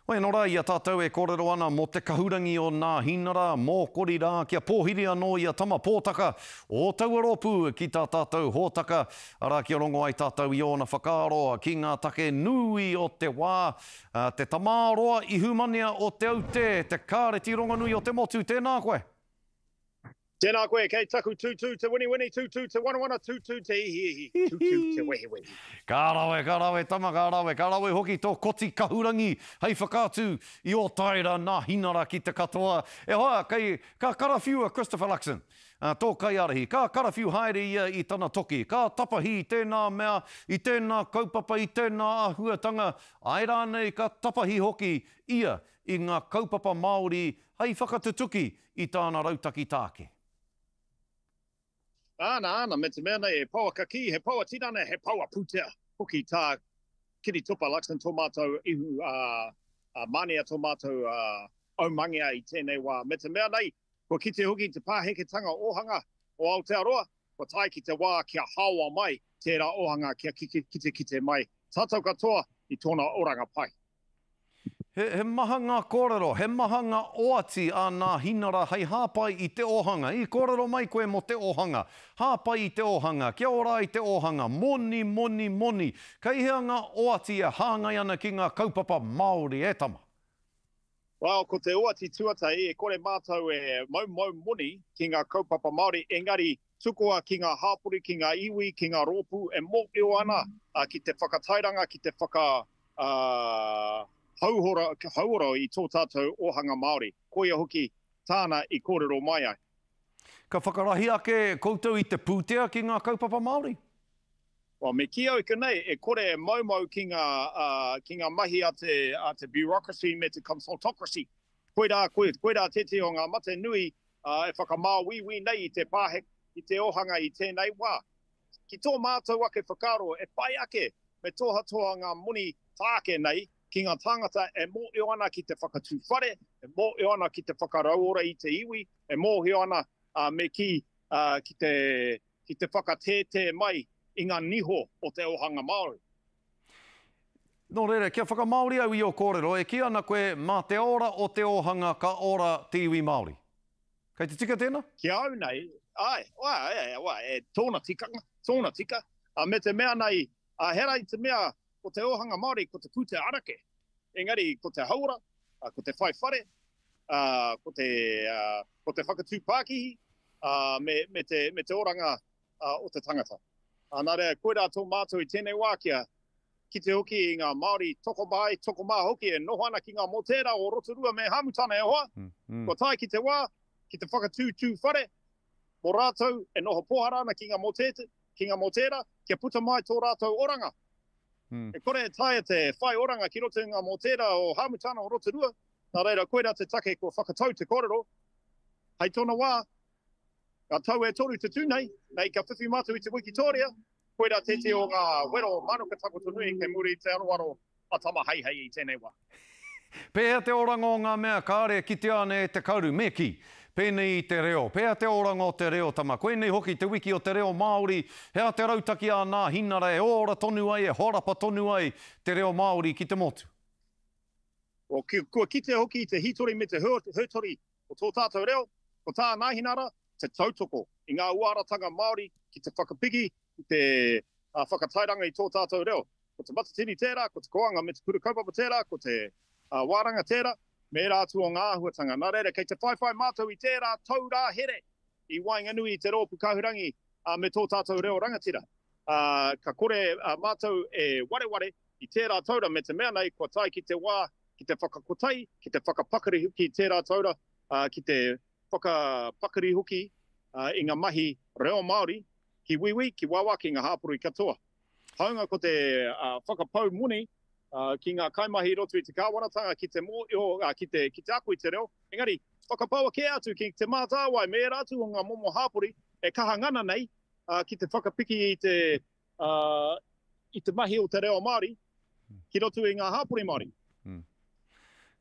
Hoi anō rā, i a tātou e kōrero ana mō te kahurangi o Nāhinara, mōkori rā kia pōhiri anō i a Tama Pōtaka o taua rōpū ki tā tātou hōtaka, arā kia rongo ai tātou i ōna whakaaro ki ngā take nui o te wā, te tamāroa ihumanea o Te Aute, te kāreti rongonui o te motu, tēnā koe! Tēnā koe, kei taku tūtū te winiwini, tūtū te wanawana, tūtū te ihiihi, tūtū te wehiwehi. Ka rawe, ka rawe tama, ka rawe, ka rawe hoki tō koti kahurangi hei whakaatu i ō taera nāhinara ki te katoa. E hoa, kei, ka karawhiua Christopher Luxon, tō kaiārahi, ka karawhiu haere ia i tana toki, ka tapahi i tēnā mea, i tēnā kaupapa, i tēnā āhuatanga, āe rānei ka tapahi hoki ia i ngā kaupapa Māori hei whakatutuki i tāna rautaki tāke. Āna, āna, me te mea nei, he poua kakī, he poua tinana, he poua pūtea hoki tā Kiritopa Luxon, tō mātou ihu mānia, tō mātou aumangea i tēnei wā. Me te mea nei, kua kite hoki te pāheketanga ōhanga o Aotearoa, kua tae ki te wā kia haoa mai tērā ōhanga kia kitekite mai tātou katoa i tōna oranga pai. He, he maha ngā kōrero, he maha ngā oati a Nāhinara hei hāpai i te ōhanga. I kōrero mai koe mō te ōhanga. Hāpai i te ōhanga, kia ora ai te ōhanga, moni, moni, moni. Kei hea ngā oati e hāngai ana ki ngā kaupapa Māori, e tama? Well, ko te oati tuatahi, e kore mātou e moumou moni ki ngā kaupapa Māori, engari tukua ki ngā hāpori, ki ngā iwi, ki ngā rōpū e mōhio ana ki te whakatairanga, ki te whaka ā, hauora, hauora i tō tātou ōhanga Māori. Koia hoki tāna i kōrero mai ai. Ka whakarahi ake koutou i te pūtea ki ngā kaupapa Māori? Well, me kī au konei, e kore e moumou ki ngā, ā, ki ngā mahi a te, a te bureaucracy me te consultocracy. Koirā, koirā tētehi o ngā mate nui, ā, e whakamāuiui nei i te pāheke, i te ōhanga i tēnei wā. Ki tō mātou ake whakaaro, e pai ake me tohatoha ngā moni tāke nei ki ngā tāngata e mōhio ana ki te whakatū whare, e mōhio ana ki te whakarauora i te iwi, e mōhio ana, me kī, ki te, ki te whakatētē mai i ngā niho o te ōhanga Māori. Nō reira, kia whakamāori au i ō kōrero, e kī ana koe mā te ora o te ōhanga ka ora te iwi Māori. Kei te tika tēnā? Ki a au nei, āe, āe, āe, āe, tōna tikanga, tōna tika. Ā, me te mea nei, ā, hera i te mea ko te ōhanga Māori ko te pūtea arake, engari ko te hauora, ā, ko te whai whare, ā, ko te, ā, ko te whakatū pākihi, ā, me, me te, me te oranga, ā, o te tangata. Ā, nā reira, koirā tō mātou i tēnei wā kia kite hoki i ngā Māori tokomaha, tokomaha hoki e noho ana ki ngā mōtēra o Rotorua me Hāmutana e hoa, kua tae ki te wā ki te whakatūtū whare mō rātou e noho pōhara ana ki ngā mōtēte, ki ngā mōtēra, kia puta mai tō rātou oranga. E kore e taea te whai oranga ki roto i ngā mōtēra o Hāmutana o Rotorua, nā reira koirā te take kua whakatau te kōrero, hei tōna wā, Ngā tau e toru te tū nei, nei ka whiwhi mātou i te wikitōria, koirā tētehi o ngā wero mānuka takoto nui kei muri i te aroaro a Tama Heihei i tēnei wā. Pēhea te oranga o ngā mea kāre e kitea ana e te karu, me kī, pēnei i te reo? Pēhea te oranga o te reo, Tama? Koinei hoki te wiki o te reo Māori, he aha te rautaki a Nāhinara e ora tonu ai, e horapa tonu ai te reo Māori ki te motu? Kua kitea hoki i te hītori me te hōtori o tō tātou reo, ko tā Nāhinara, te tautoko i ngā uaratanga Māori ki te whakapiki, ki te whakatairanga i tō tātou reo. Ko Te Matatini tērā, ko Te Koanga me Te Kura Kaupapa tērā, ko Te Wāranga tērā, me ērā atu o ngā āhuatanga. Nā reira, kei te whaiwhai mātou i tērā taurā here i waenganui i te rōpū kahurangi me tō tātou reo rangatira. Ka kore mātou e wareware i tērā taura me te mea nei kua tae ki te wā ki te whakakotahi, ki te whakapakari hoki i tērā taura, ki te whakapakari hoki i ngā mahi reo Māori ki Wīwī, ki Wāwā, ki ngā hāpori katoa. Hāunga ko te whakapau moni ki ngā kaimahi i roto i te kāwanatanga ki te mōhio, ki te, ki te ako i te reo, engari whakapaua kē atu ki Te Mātāwai me ērā atu o ngā momo hāpori e kaha ngana nei ki te whakapiki i te, i te mahi o te reo Māori ki roto i ngā hāpori Māori.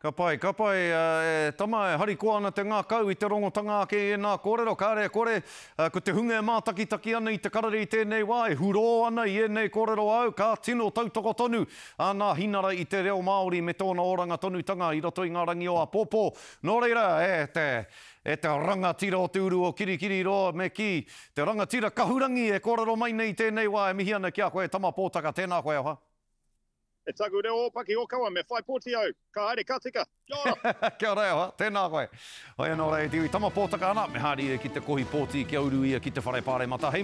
Ka pai, ka pai, e tama, e harikoa ana te ngākau i te rongotanga ake i ēnā kōrero. Kāre e kore, ko te hunga e mātakitaki ana i te karere i tēnei wā, e hurō ana i ēnei kōrero āu, ka tino tautoko tonu a Nāhinara i te reo Māori me tōna oranga tonutanga i roto i ngā rangi o āpōpō. Nō reira, e te, e te rangatira o te uru o Kirikiriroa, me kī, te rangatira kahurangi e kōrero mai nei i tēnei wā, e mihi ana ki a koe, Tama Pōtaka, tēnā koe, oha. E taku reo ōpaki ōkawa me whai pōti au. Ka haere, ka tika. Kia ora! Kia ora e hoa, tēnā koe. Hoi anō rā e te iwi, tama pōtaka ana, me haere ia ki te kohi pōti kia uru ia ki te whare pāremata. Hei.